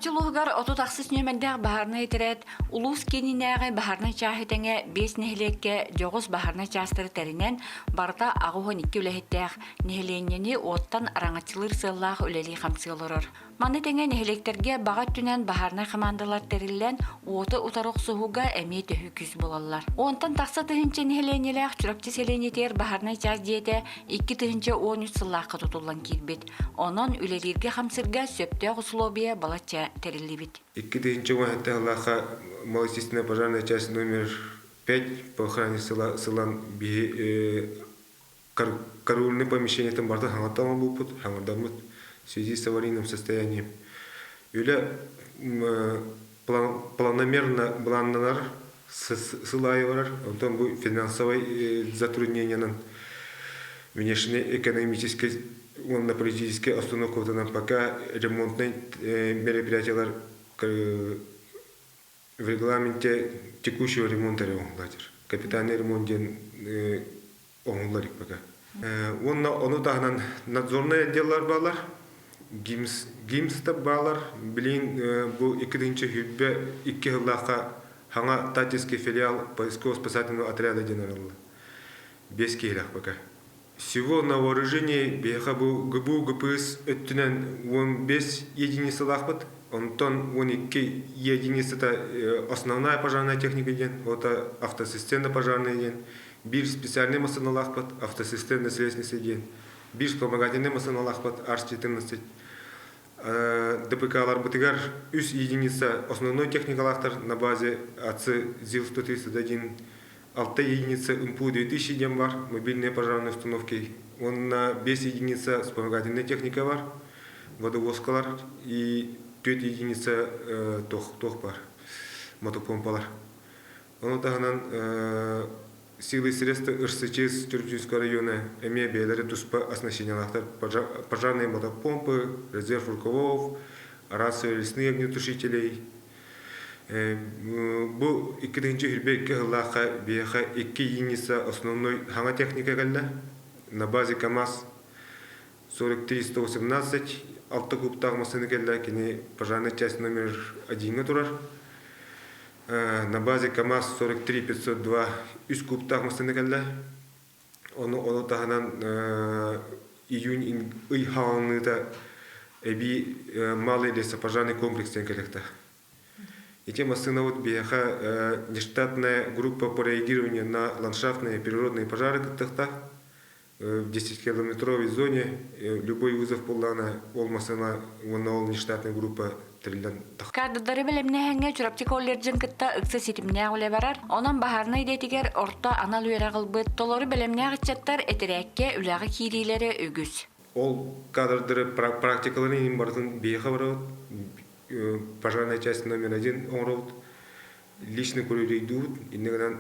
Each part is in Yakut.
Чурапчы улууһугар 36 нүөмэрдээх баһаарынай этэрээт улуус киининээҕи баһаарынай чааһы тэҥэ биэс нэһилиэккэ дьоҕус баһаарынай чаастары тэринэн, барыта 82 үлэһиттээх нэһилиэнньэни уоттан араҥаччылыыр сыаллаах үлэлии-хамсыы олорор. Маны тэҥэ нэһилиэктэргэ баҕа өттүнэн баһаарынай хамаандалар тэриллэн, уоту утары охсуһууга эмиэ төһүү күүс буолаллар. Уонтан тахса тыһыынча нэһилиэнньэлээх Чурапчы сэлиэнньэтигэр баһаарынай чаас дьиэтэ 2013 сыллаахха тутуллан киирбит. Онон үлэлииргэ-хамсыырга сөптөөх усулуобуйа балачча тэриллибит. 2017 сыллаахха малочисленная пожарная часть номер 5 по охране сыла сылан биһи караульный помещениетын барытын хаҥаттан оҥорбуппут, хаҥырдаммыт в связи с аварийным состоянием. Үлэ планомерно былааннанар, сыл аайы барар. Онтон бу финансовай затруднениянан внешнеэкономическай уонна политическай остановкабытынан пока ремонтнай мероприятиялар в регламенте текущего ремонта эрэ оҥоһуллар. Капитальный ремонт диэн оҥоһуллар пока. Уонна ону таһынан надзорнай отделлар баалар, ГИМС, ГИМС баалар. Билигин бу 2022 сыллаахха хаҥа Татинский филиал поисково-спасательного отряда диэн арылла. Биэс киһилээх пока. Всего на вооружении биһиэхэ бу ГБУ ГПС өттүнэн 15 единицалаахпыт, онтон 12 единицата основная пожарная техника диэн, это автоцистерна пожарная диэн, биир специальный массыыналаахпыт, автоцистерна с лестницей диэн, биир вспомогательный массыыналаахпыт, АРС-14. ДПК-ларбытыгар үс единица основной техникалаахтар на базе АЦ ЗИЛ-131 алта единица МПУ-2000 диэн бар, мобильные пожарные установки, уонна 5 единица вспомогательная техника бар, водовозкалар и 4 единица туох бар, мотопомпалар. Ону таһынан силы и средства РСЧС Чурапчинского района эмиэ бэйэлэрэ туспа оснащениялаахтар пожарные мотопомпы, резерв рукавов, рацию лесные огнетушителей. Бу 2022 сыллаахха биһиэхэ икки единица основной хаҥа техника кэллэ. На базе КАМАЗ 43 118 алта кубтаах массыына кэллэ, кини пожарная часть номер 1-ҥа турар. На базе КАМАЗ 43 502 үс кубтаах массыына кэллэ. Ону ону таһынан июнь ый хаалыныыта эбии малый лесопожарный комплекс диэн кэлиэхтээх. Ити массыынабыт биһиэхэ нештатная группа по реагированию на ландшафтные и природные пожары кыттыахтаах. В 10-километровой зоне любой вызов буоллаҕына ол массыына уонна ол нештатная группа тэриллэн Кадрдары бэлэмнээһиҥҥэ Чурапчы колледжын кытта ыкса ситимнээх үлэ барар. Онон баһаарынай идэтигэр орто анал үөрэх ылбыт, толору бэлэмнээх ыччаттар этэрээккэ үлэҕэ киириилэрэ үгүс. Ол кадрдары практикаларын иһин барытын биһиэхэ барабыт. Пожарная часть номер один оҥоробут. Лично көрүрүйдүүбүт. Инньэ гынан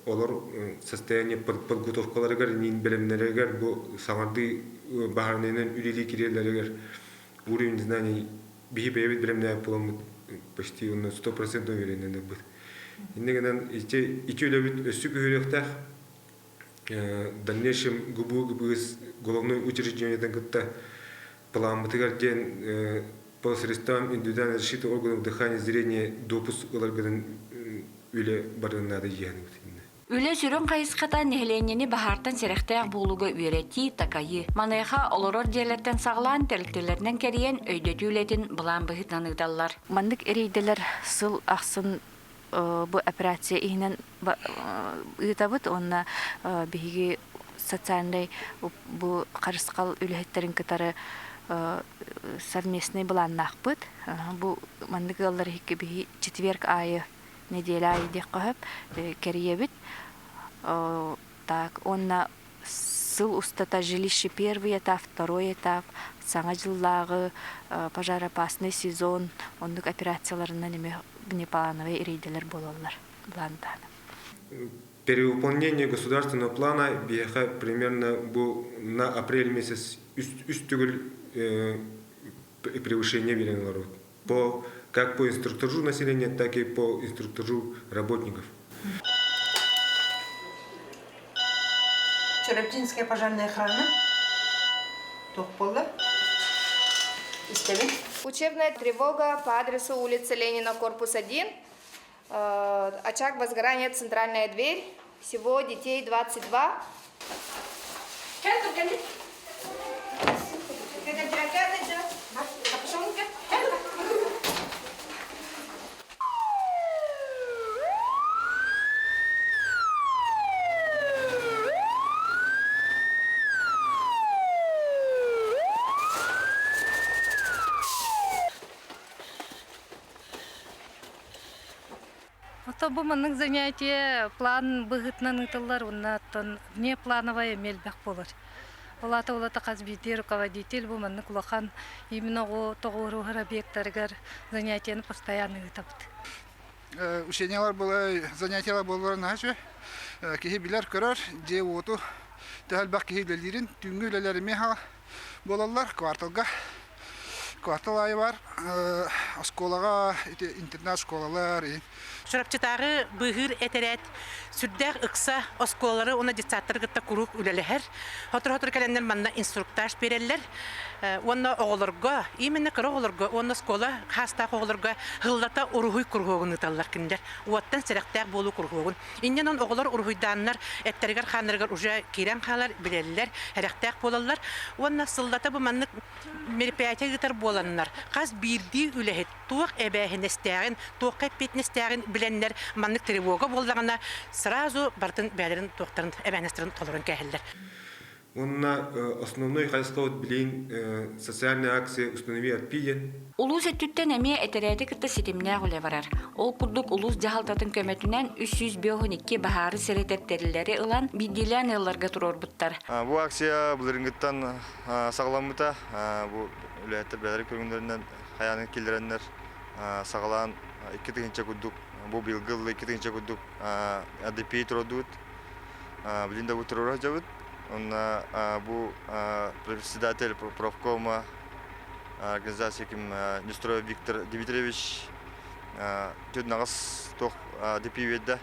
олор состояние подготовкаларыгар, иниин бэлэмнэригэр бу саҥардыы баһаарынайынан үлэлии кириэллэригэр уровень знаний биһи бэйэбит бэлэмнээбит буоламмыт почти онно 100% увереннэнэрбит. Инньэ гынан ити ити үлэбит өссө күһүрүөхтээх. Дальнейшем ГБУ ГБС головной учреждениетын кытта пламмытыгар диэн по средствам индивидуальной защиты органов дыхания зрения допуск ыларгытын үлэ барыан наада дьиэһэнибит. Үлэ сүрүн хайысхата нэһилиэнньэни баһаартан сэрэхтээх буолууга үөрэтии, такайыы. Маныаха олорор дьиэлэртэн саҕалаан тэрилтэлэринэн кэрийэн өйдөтүү үлэтин былаан быһыытынан ыыталлар. Маннык рейдэлэр сыл ахсын бу операция иһинэн ыытабыт уонна биһиги социальнай бу харысхал үлэһиттэрин кытары совместный былааннаахпыт. Бу маннык ыаллар иһикки биһи четверг аайы нэдиэлэ аайы диэххэ сөп кэрийэбит. Так уонна сыл устата жилище первый этап, второй этап, саҥа дьыллааҕы пожароопасный сезон оннук операцияларынан эмиэ внеплановые рейдэлэр буолаллар былаандаан. Перевыполнение государственного плана биһиэхэ примерно бу на апрель месяц үс төгүл превышение биэрэн олоробут. По, как по инструктажу населения, так и по инструктажу работников. Чурапчинская пожарная охрана. Туох буолла? Истэбин. Учебная тревога по адресу улица Ленина, корпус 1. Очаг возгорания, центральная дверь. Всего детей 22. Ото бу маннык занятие план быһыытынан ыытыллар уонна оттон внеплановая эмиэ элбэх буолар. Ол аата улата хас биирдии руководитель бу маннык улахан именно оҕо тоҕуоруһар объектарыгар занятиены постоянно ыытабыт. Учениелар была занятиелар буоллар наһаа үчүгэй. Киһи билэр-көрөр, дьиэ-уоту төһө элбэх киһи үлэлиирин, түүҥҥү үлэлэр эмиэ буолаллар кварталга. Квартал аайы бар оскуолаҕа ити интернат школалар Чурапчытааҕы быыһыыр этэрээт сүрдээх ыкса оскуолалары уонна детсадтары кытта куруук үлэлэһэр. Сотору-сотору кэлэннэр манна инструктаж биэрэллэр. Уонна оҕолорго, именно кыра оҕолорго уонна оскуола хаастаах оҕолорго сыллата уруһуй куруһуогун ыыталлар кинилэр. Уоттан сэрэхтээх буолуу куруһуогун. Инньэ оҕолор уруһуйдааннар эттэригэр-хааннарыгар уже киирэн хаалар, билэллэр, сэрэхтээх буолаллар. Уонна сыллата бу маннык мероприятие ыытар буоланнар, хас биирдии үлэһит туох эбээһинэстээҕин, туохха эппиэтинэстээҕин билэннэр маннык тревога буоллаҕына сразу барытын бэйэлэрин туохтарын эбээһинэстэрин толорон кээһэллэр. Уонна основной хайысхабыт билигин социальная акция «Установи АПИ» диэн. Улуус өттүттэн эмиэ этэрээти кытта ситимнээх үлэ барар. Ол курдук улуус дьаһалтатын көмөтүнэн 352 баһаары сэрэтэр тэриллэри ылан биирдиилээн ыалларга туруорбуттар. Бу акция былырыыҥҥыттан саҕаламмыта. Бу үлэһиттэр бэйэлэрин көрүҥнэринэн хайааны киллэрэннэр саҕалаан 2000 курдук бу быйылгы ылла 2000 курдук АДП турордубут. Билин да бу туруора сылдьабыт. Онно бу председатель профкома организации ким Нестроев Виктор Дмитриевич түннаҕас туох АДП биэрдэ.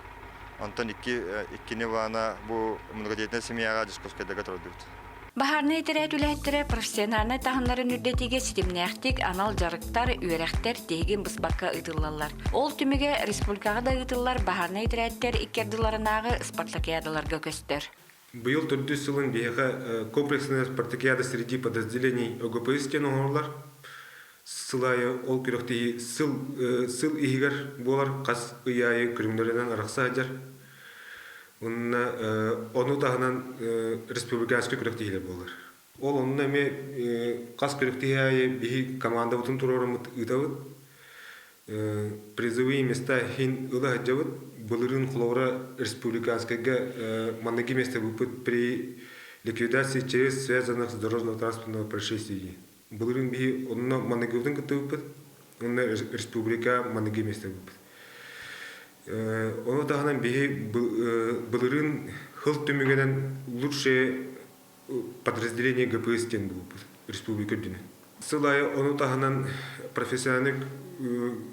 Онтон икки иккини баана бу многодетная семьяға Дьокуускайдарга турордубут. Баһаарынай этэрээт үлэһиттэрэ профессиональнай таһымнарын үрдэтиигэ ситимнээхтик анал дьарыктар, үөрэхтэр тиһигин быспакка ыытыллаллар. Ол түмүгэ республикаҕа да ыытыллар баһаарынай этэрээттэр икки ардыларынааҕы спартакиадаларга көстөр. Быйыл төрдүс сылын биһиэхэ комплексная спартакиада среди подразделений ОГПС диэн оҥороллор. Сыл аайы ол күрэхтэһии сыл сыл иһигэр буолар хас ый аайы көрүҥнэринэн арахса сылдьар. Уонна ону таһынан республиканскай күрэхтэһиилэр буолар. Ол онно эмиэ хас күрэхтэһии аайы биһи командабытын туруораммыт ыытабыт. Призовые места иһин ыла сылдьабыт. Былырыын холобура республиканскайга манныгы место выпыт при ликвидации через связанных с дорожно-транспортного происшествий. Былырыын биһи онно маныгыбытын кыттыбыппыт. Онно республика маныгы место выпыт. Ону таһынан биһи былырыын хыл түмүгүнэн лучшее подразделение ГПС диэн булбут республика үрдүнэн. Сыл аайы ону таһынан профессиональный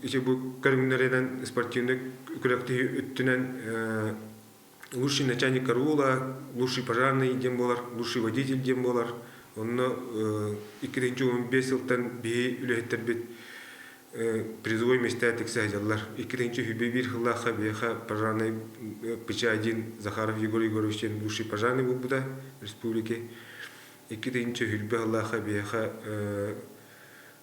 ити бу көрүҥнэринэн спортивный күрэхтэһии өттүнэн лучший начальник караула, лучший пожарный диэн буолар, лучший водитель диэн буолар. Онно 2015 сылтан биһи үлэһиттэрбит призовой миэстэ тиксэ сылдьаллар. 2021 сыллаахха биһиэхэ пожарный ПЧ-1 Захаров Егор Егорович диэн лучший пожарный буолбута республики. 2021 сыллаахха биһиэхэ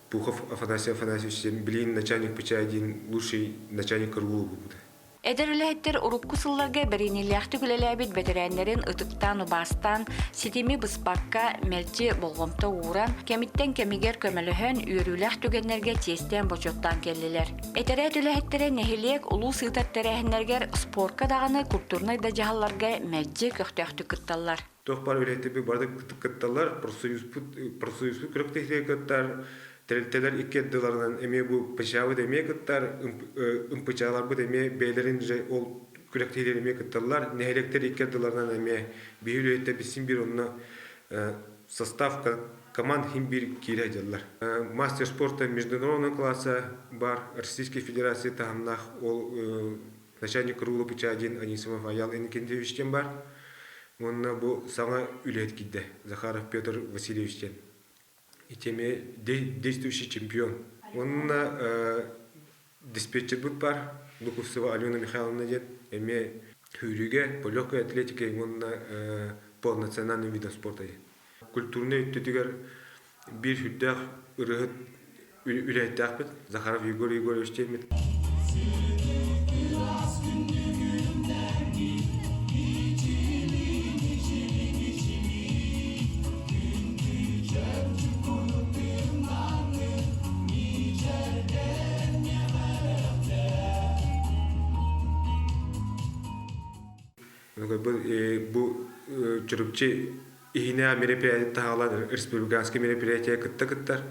Пухов Афанасий Афанасьевич диэн билигин начальник ПЧ-1 лучший начальник караула буолбута. Эдэр үлэһиттэр урукку сылларга бэриниилээхтик үлэлээбит бэтэрээннэрин ытыктаан-убаастаан, ситими быспакка, мэлдьи болҕомто ууран, кэмиттэн кэмигэр көмөлөһөн, үөрүүлээх түгэннэргэ чиэстээн-бочуоттаан кэллилэр. Этэрээт үлэһиттэрэ нэһилиэк, улуус ыытар тэрээһиннэригэр спорка даҕаны, культурнай да дьаһалларга мэлдьи көхтөөхтүк кытталлар. Туох баар үлэһиттэрбит бары кытталлар, профсоюзпут профсоюзпут күрэхтэһиитигэр кыттар, тэрилтэлэр икки ардыларынан эмиэ бу ПЧАбыт эмиэ кыттар, МПЧАларбыт эмиэ бэйэлэрин же ол күрэхтэһиилэр эмиэ кытталлар, нэһилиэктэр икки ардыларынан эмиэ биһи үлэһиттэрбит син биир онно состав команд хин биир киирэ сылдьаллар. Мастер спорта международного класса бар Российской Федерации таһымнаах ол начальник Круглый Пучадин Анисимов Аял Иннокентьевич диэн бар. Уонна бу саҥа үлэһит киирдэ Захаров Петр Васильевич диэн. Итими действующий чемпион. Уонна диспетчербит бар Луковцева Алена Михайловна диэн эмиэ сүүрүүгэ, по легкой атлетике уонна по национальным видам спорта диэн. Культурнай өттүтүгэр биир сүрдээх ырыаһыт үлэһиттээхпит Захаров Егор Егорович диэммит. Бу Чурупчи иһинэ мероприятие таһаалаан республиканский мероприятие кытта кыттар.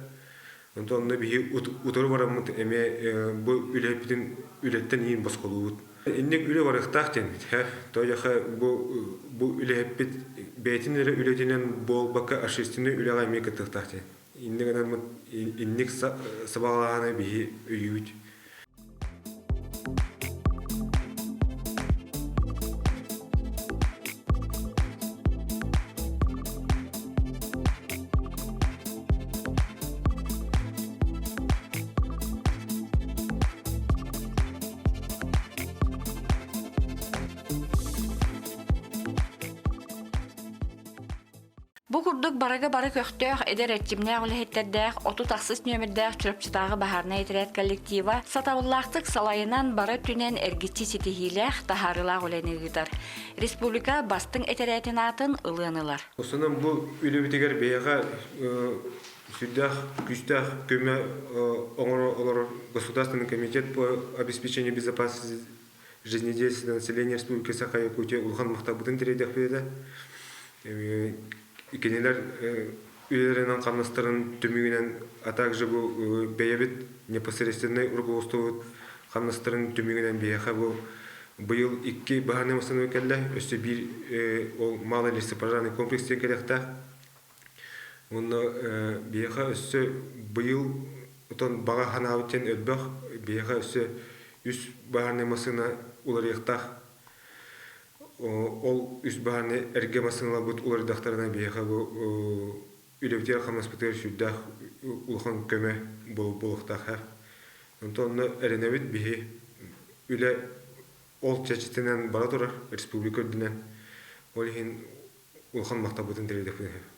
Онтон онно биһи утары бараммыт эмиэ бу үлэпитин үлэттэн иин босхолуубут. Инник үлэ барыахтаах диэн Тояха бу бу үлэһиппит бэйэтин эрэ үлэтинэн буолбакка общественный үлэҕэ эмиэ кыттыахтаах диэн. Инник гынаммыт инник сабаҕалааһыны биһи өйүүбүт. Бу курдук барыга бары көхтөөх, эдэр эрчимнээх үлэһиттэрдээх 36 нүөмэрдээх Чурапчытааҕы баһаарынай этэрээт коллектива сатабыллаахтык салайынан бары өттүнэн эргиччи ситиһиилээх, таһаарыылаах үлэни ыытар. Республика бастыҥ этэрээтин аатын ылыан ылар. Осунан бу үлэбитигэр биһиэхэ сүрдээх күүстээх көмө оҥоро олорор Государственный комитет по обеспечению безопасности жизнедеятельности населения Республики Саха-Якутия улахан махталбытын тириэрдиэхпит этэ. Кинилэр үлэлэринэн хамнастарын түмүгүнэн, а также бу бэйэбит непосредственный руководствобут хамнастарын түмүгүнэн биһиэхэ бу быйыл икки баһаарнай массыына кэллэ, өссө биир ол малый лесопожарный комплекс диэн кэлиэхтээх. Уонна биһиэхэ өссө быйыл отон баҕа санаабыт диэн элбэх, биһиэхэ өссө үс баһаарнай массыына уларыйыахтаах. Ол үс баһаарнай эргэ массыыналарбыт уларыйдахтарына биһиэхэ бу үлэбитигэр-хамнаспытыгар сүрдээх улахан көмө буолуохтаах. Онтон онно эрэнэбит биһи үлэ ол чэрчитинэн бара турар республика үрдүнэн. Ол иһин улахан махталбытын тириэрдэхпин.